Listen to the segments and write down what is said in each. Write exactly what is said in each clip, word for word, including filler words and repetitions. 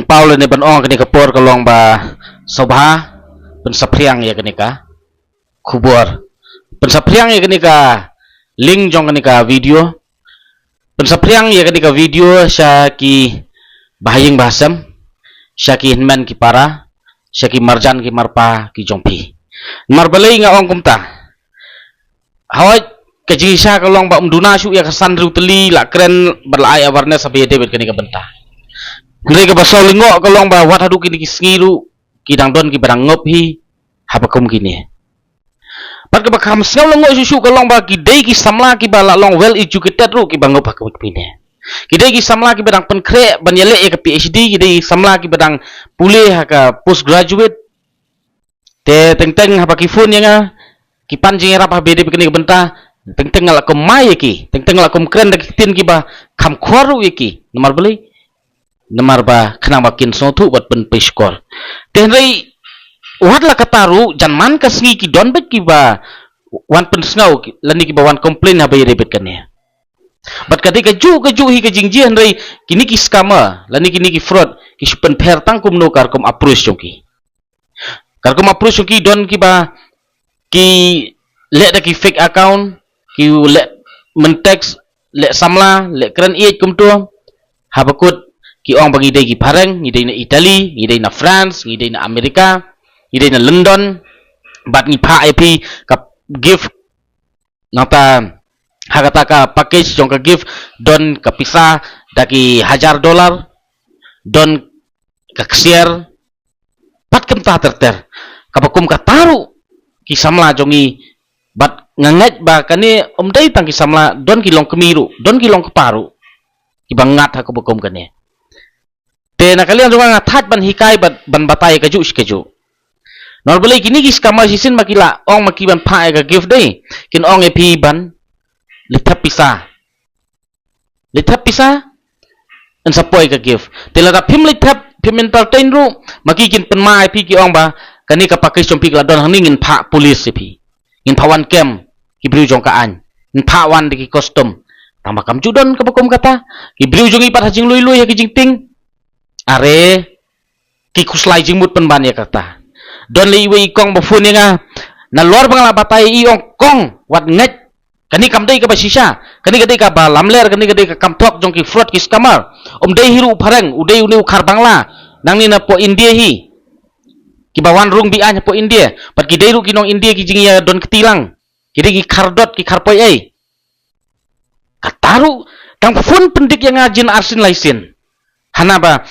Paul ne ban ong kane ka por ka long ba sngewbha pynsaphriang ïa kane ka khubor, pynsaphriang ïa kane ka link jong kane ka video, pynsaphriang ïa kane ka video sha ki bahaïing bahasem, sha ki hynmen ki para, sha ki marjan ki marpa ki jong phi. Namar balei nga ong kumta? Hawai, ka jingshisha ka long ba ym duna shuh ïa ka san riew tylli la kren bad la ai awareness ha ba ïadei bad kane ka bynta. Hynrei kaba saw lyngngoh ka long ba wat haduh kine ki sngi ruh ki dang don kiba dang ngop hi ha ba kum kine. Bad kaba kham saw lyngngoh shuh shuh ka long ba ki dei ki samla kiba la long well educated ruh kiba ngop ha kum kine. Ki dei ki samla kiba dang pynkhreh ban ïaleh ïa ka PhD, ki dei ki samla kiba dang pule ha ka postgraduate. Te teng teng haba ki phone ïa nga, ki pan jingïarap ha ba ïadei bad kane ka bynta, teng teng nga la kum mai ïa ki, teng teng nga la kum kren da ki ktien kiba kham khor ruh ïa ki. Namar balei? Namar ba khnang ba kin sngewthuh bad pynpei shkor. Te hynrei wat la katta ruh, jan man ka sngi ki don beit kiba wan pynsngew ki, lane kiba wan complain ha ba ïadei bad kane. Bad ka dei kajuh kajuh hi ka jingjia, hynrei kine ki scammer lane kine ki fraud ki shu pynpher tang kumno ka rukom approach jong ki. Ka rukom approach jong ki, don kiba ki leh da ki fake account, ki leh myntext, leh samla, leh kren ïeit kumto. Haba kut ki ong ba ngi dei ki phareng, ngi dei na Italy, ngi dei na France, ngi dei na America, ngi dei na London, bad ngi phah ïa phi ka gift. Nangta ha kata ka package jong ka gift don ka pisa da ki hajar dollar, don ka ksiar, bad kumta ter ter. Kaba kum kata ruh ki samla jong ngi, bad nga ngeit ba kane ym dei tang ki samla, don ki longkmie ruh, don ki longkpa ruh kiba ngat ha kaba kum kane. Te na ka liang jong nga, nga thait ban hikai bad ban batai kajuh shi kajuh. Namar balei? Kine ki scammer shisien ma ki la ong ma ki ban phah ïa ka gift dei, kin ong ïa phi ban leit thep pisa. Leit thep pisa, yn sa poi ka gift. Te lada phim leit thep, phim entertain ruh, ma ki kin pynmai ïa phi, ki ong ba kane ka package jong phi ka la don hangne, ngin phah police ïa phi. Ngin phah wan kem ki briew jong ka aiñ, ngin phah wan da ki custom. Tang ba kam ju don kaba kum kata. Ki briew jong ngi pat ha jinglui lui ha ki jingtieng, are ki khuslai jingmut pynban ïa kata. Don lei iwei i kong ba phone ïa nga, nalor ba nga la batai, i ong, kong, wat ngeit. Kane kam dei kaba shisha, kane ka dei kaba lamler, kane ka dei ka kam thok jong ki fraud, ki scammer. Ym dei hi ruh u phareng, u dei une u khar Bangla, nangne na poh India hi. Kiba wan rung be-aiñ hapoh India, bad ki dei ruh ki nong India ki jingïadon kti lang. Ki dei ki khar dot, ki khar poi ei. Kata ruh, dang phone pyndik ïa nga jin arsien laisien. Hana ba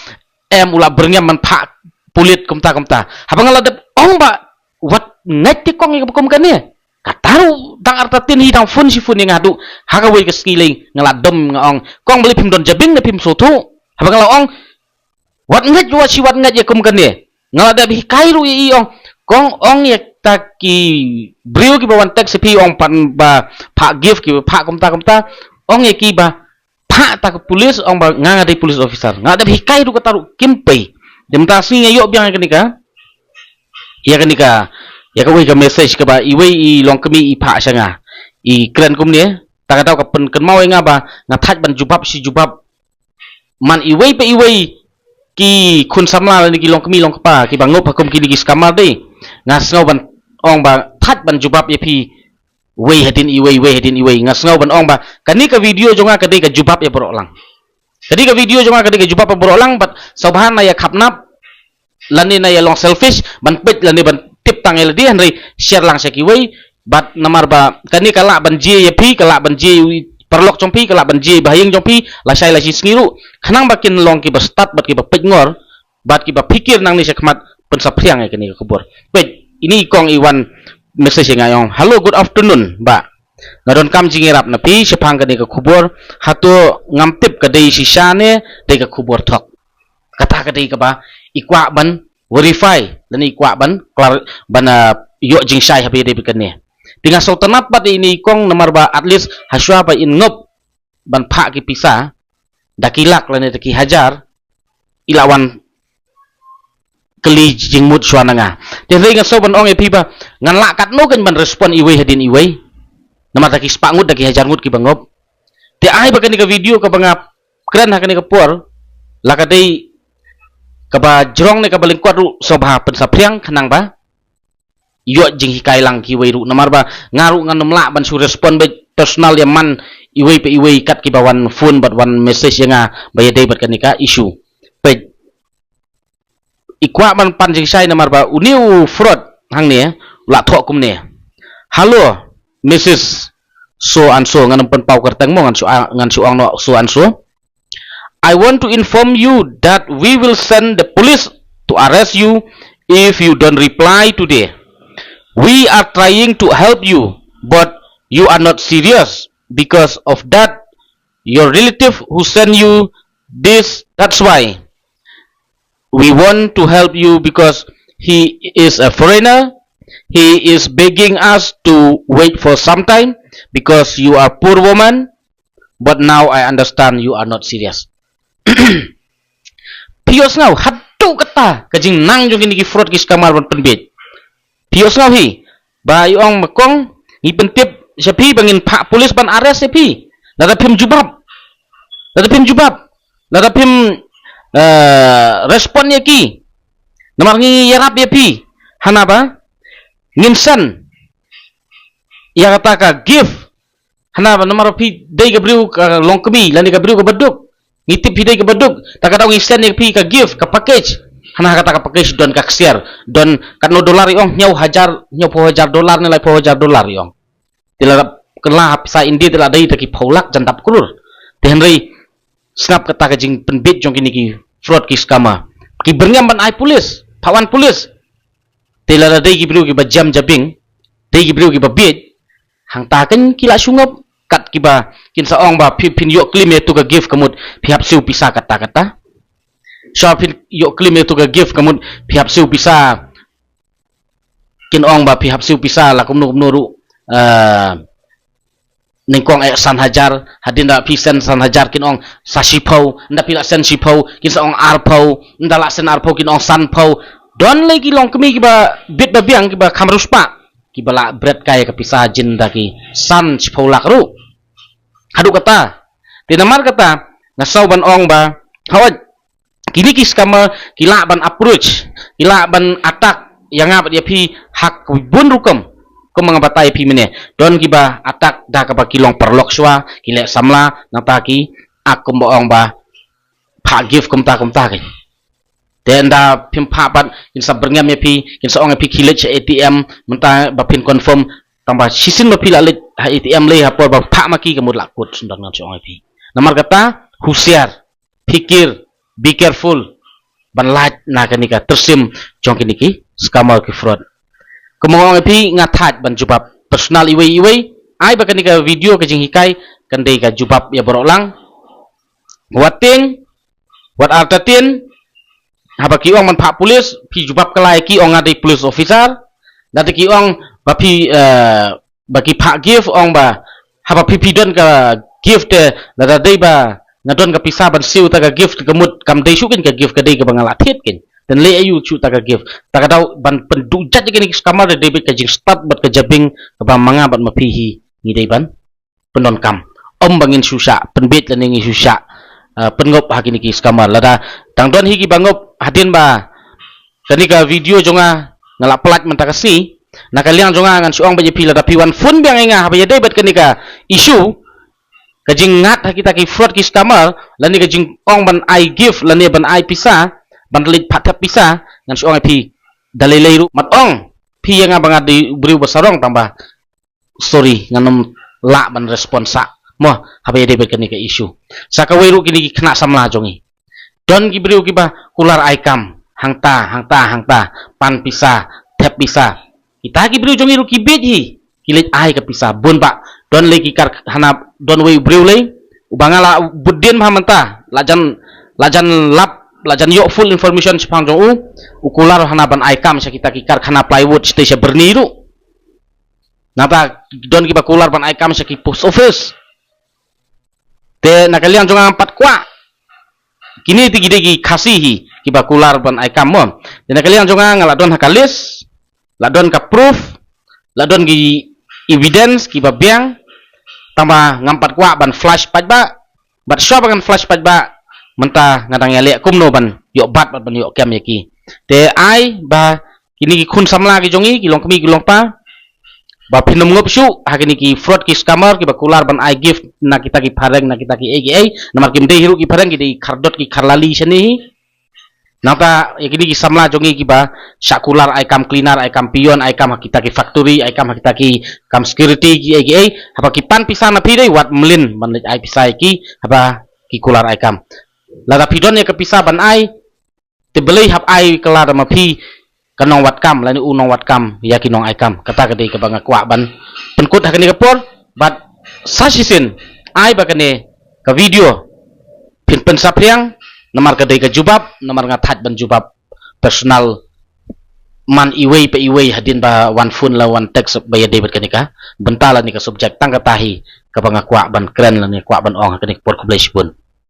em u la byrngem ban phah pulit kumta kumta. Haba nga la dep ong ba wat ngeit te kong ïa kaba kum kane. Kata ruh dang artatien hi dang phone shi phone ïa nga haduh ha kawei ka sngi lei, nga la dom, nga ong, kong, balei phim don jabieng ne phim sngewthuh? Haba nga la ong wat ngeit, wat shi wat ngeit ïa kum kane, nga la dep hikai ruh ïa i, ong, kong, ong ïa kita ki briew kiba wan text ïa phi, ong, pan ba phah gift, kiba phah kumta kumta, ong ïa ki ba phah ta ka police, ong ba nga, nga dei police officer. Nga la dep hikai ruh, kata ruh kim pei. Te mynta sngi nga ïoh biang ïa kane ka, ïa kane ka, ïa kawei ka message kaba iwei i longkmie i phah sha nga. I kren kumne, ta ka daw ka pynkynmaw ïa nga ba nga thait ban jubab shi jubab. Man iwei pa iwei ki khun samla lane ki longkmie longkpa kiba ngup ha kum kine ki scammer dei, nga sngew ban ong ba thait ban jubab ïa phi, wei hadien iwei, wei hadien iwei. Nga sngew ban ong ba kane ka video jong nga ka dei ka jubab ïa baroh lang. Ka dei ka video jong nga ka dei ka jubab ïa baroh lang, bad sngewbha na ïa khapnap lane na ïa long selfish ban peit lane ban tip tang ïa lade, hynrei share lang sha kiwei. Bad namar ba kane ka lah ban jia ïa phi, ka lah ban jia ïa u paralok jong phi, ka lah ban jia ïa bahaïing jong phi, lashai lashi sngi ruh, khnang ba kin long kiba stad bad kiba peit ngor bad kiba phikir nangne shakhmat, pynsaphriang ïa kane ka khubor. Peit, ine i kong i wan message ïa nga, i ong, hello, good afternoon bah, nga donkam jingïarap na phi shaphang kane ka khubor. Hato ngam tip ka dei shisha ne dei ka khubor thok? Kata ka dei kaba i kwah ban verify lane i kwah ban clar, ban, ah, ïoh jingshai ha ba ïadei bad kane. Te nga sngewtynnat pat ïa ine i kong, namar ba at least hashwa ba in ngup ban phah ki pisa da ki lak lane da ki hajar, i la wan kylli jingmut shwa na nga. Te hynrei nga sngew ban ong ïa phi ba ngan lah katno kein ban respond iwei hadien iwei, namar da ki spah ngut, da ki hajar ngut kiba ngup. Te ai ba kane ka video kaba nga kren ha kane ka por la ka dei kaba jrong ne kaba lyngkot ruh sngewbha pynsaphriang khnang ba ïoh jinghikai lang kiwei ruh, namar ba nga ruh ngan ym lah ban shu respond beit personal ïa man iwei pa iwei kat kiba wan phone bad wan message ïa nga ba ïadei bad kane ka issue. Peit, i kwah ban pan jingshai namar ba une u fraud hangne u la thoh kumne: "Hello, Missus So and so," ngan ym pynpaw kyrteng mo, ngan shu, ngan shu ong noh so and so. "I want to inform you that we will send the police to arrest you if you don't reply today. We are trying to help you, but you are not serious. Because of that, your relative who sent you this, that's why we want to help you, because he is a foreigner. He is begging us to wait for some time because you are poor woman, but now I understand you are not serious." Phi ïohsngew haduh katta ka jingnang jong kine ki fraud ki scammer ban pynbiej? Phi ïohsngew hi ba i ong ma kong, ngi pyntip sha phi ba ngin phah police ban arrest ïa phi lada phim jubab, lada phim jubab, lada phim, eh, respond ïa ki. Namar ngi ïarap ïa phi, hana ba ngin send ïa kata ka gift. Hana ba namar phi dei ka briew ka longkmie lane ka briew kaba duk, ngi tip phi dei kaba duk, ta ka daw ngi send ïa phi ka gift, ka package. Hana kata ka package don ka ksiar, don katno dollar i ong, hynñiew hajar, hynñiewphew hajar dollar ne laiphew hajar dollar i ong. Te la kylla ha pisa India te la dei ta ki phew lak jan dap klur. Te hynrei sngap kata ka jingpynbiej jong kine ki fraud ki scammer. Ki byrngem ban ai police, phah wan police. Te lada dei ki briew kiba jam jabieng, dei ki briew kiba bieit, hangta kan ki la shu ngop, kat kiba kin sa ong ba phi, phin ïoh claim ïa tu ka gift ka mut phi hap siew pisa katta katta. Sha phin ïoh claim ïa tu ka gift ka mut phi hap siew pisa, kin ong ba phi hap siew pisa la kumno kumno ruh, eh, nyngkong eh san hajar, hadien da phi send san hajar kin ong sa shiphew, nda phi la send shiphew kin sa ong arphew, nda la send arphew kin ong sanphew. Don lei ki longkmie kiba bit ba biang kiba kham riewspah, kiba la bret kai ka pisa jin da ki san shiphew lak ruh. Haduh kata, te namar kata nga sngew ban ong ba, hooid, kine ki scammer ki lah ban approach, ki lah ban attack ïa nga bad ïa phi ha ka bun rukom. Kum nga batai ïa phi mynne, don kiba attack da kaba ki long paralok shuwa, ki leh samla, nangta ki ak kumba ong ba phah gift kumta kumta ki. Te nda phim phah pat kin sa byrngem ïa phi, kin sa ong ïa phi khie leit sha A T M, mynta ba phin confirm, tang ba shisien ba phi la leit ha A T M lei ha por ba phah ma ki ka mut la kut, sngewdon ngan sa ong ïa phi. Namar kata, husiar, phikir, be careful ban lait na kane ka tyrsim jong kine ki scammer ki fraud. Kumba nga ong ïa phi, nga thait ban jubab personal iwei iwei. Ai ba kane ka video ka jinghikai kan dei ka jubab ïa baroh lang. Wat tieng, wat artatien, haba ki ong ban phah police, phi jubab kylla ïa ki, ong nga dei police officer. Lada ki ong ba phi, eh, ba ki phah gift, ong ba haba phi, phi don ka gift te, lada dei ba nga don ka pisa ban siew ta ka gift ka mut kam dei shuh kein ka gift, ka dei kaba nga la thied kein. Te lei aïu shuh ta ka gift? Ta ka daw ban pynduh jait ïa kine ki scammer, dei beit ka jingstad bad ka jabieng kaba ma nga bad ma phi hi ngi dei ban pyndonkam. Ym ba ngin shu shah pynbiej lane ngin shu shah, eh, pynngop ha kine ki scammer. Lada tang don hi kiba ngop hadien ba kane ka video jong nga nga la pyllait mynta ka sngi, na ka liang jong nga ngan shu ong beit ïa phi, lada phi wan phone biang ïa nga haba ïadei bad kane ka issue, ka jingngat ha kita ki fraud ki scammer, lane ka jingong ban ai gift lane ban ai pisa ban leit phah thep pisa, ngan shu ong ïa phi da lei lei ruh, mat ong phi ïa nga ba nga dei u briew ba sarong, tang ba sorry, ngan ym lah ban respond sah mo haba ïadei bad kane ka issue. Sa kawei ruh kine ki khynnah samla jong ngi, don ki briew kiba kular ai kam hangta hangta hangta, pan pisa, thep pisa. Kita ki briew jong ngi ruh ki bieit hi, ki leit ai ka pisa bun bah. Don lei ki karkhana, don wei u briew lei uba nga la bud dien bha mynta, la jan, la jan lap, la jan ïoh full information shaphang jong u. U kular hana ban ai kam sha kita ki karkhana plywood shatei sha Byrni ruh. Nangta don kiba kular ban ai kam sha ki post office. Te na ka liang jong nga ngam pat kwah. Kine te ki dei ki Khasi hi kiba kular ban ai kam mo. Te na ka liang jong nga nga la don ha ka list, la don ka proof, la don ki evidence kiba biang. Tang ba ngam pat kwah ban flash paidbah. Bad shuwa ba ngan flash paidbah, mynta nga dang ïaleh kumno ban ïoh bat bad ban ïoh kem ïa ki. Te ai ba kine ki khun samla ki jong ngi, ki long kmie ki long kpa, ba phin ym ngup shuh ha kine ki fraud ki scammer kiba kular ban ai gift na kita ki phareng, na kita ki ei ki ei. Namar kim dei hi ruh ki phareng, ki dei khardot ki kharlali shane hi. Nangta ïa kine ki samla jong ngi kiba shah kular ai kam cleaner, ai kam peon, ai kam ha kita ki factory, ai kam ha kita ki kam security ki ei ki ei. Haba ki pan pisa na phi dei wat mlien ban leit ai pisa ïa ki haba ki kular ai kam. Lada phi don ïa ka pisa ban ai, te balei hap ai kylla da ma phi ka nongwad kam lane u nongwad kam ïa ki nong ai kam. Kata ka dei kaba nga kwah ban pynkut ha kane ka por. Bad sa shisien ai ba kane ka video phin pynsaphriang, namar ka dei ka jubab, namar nga thait ban jubab personal man iwei pa iwei hadien ba wan phone la wan text ba ïadei bad kane ka bynta lane ka subject. Tang kata hi kaba nga kwah ban kren lane kwah ban ong ha kane ka por. Khublei shibun.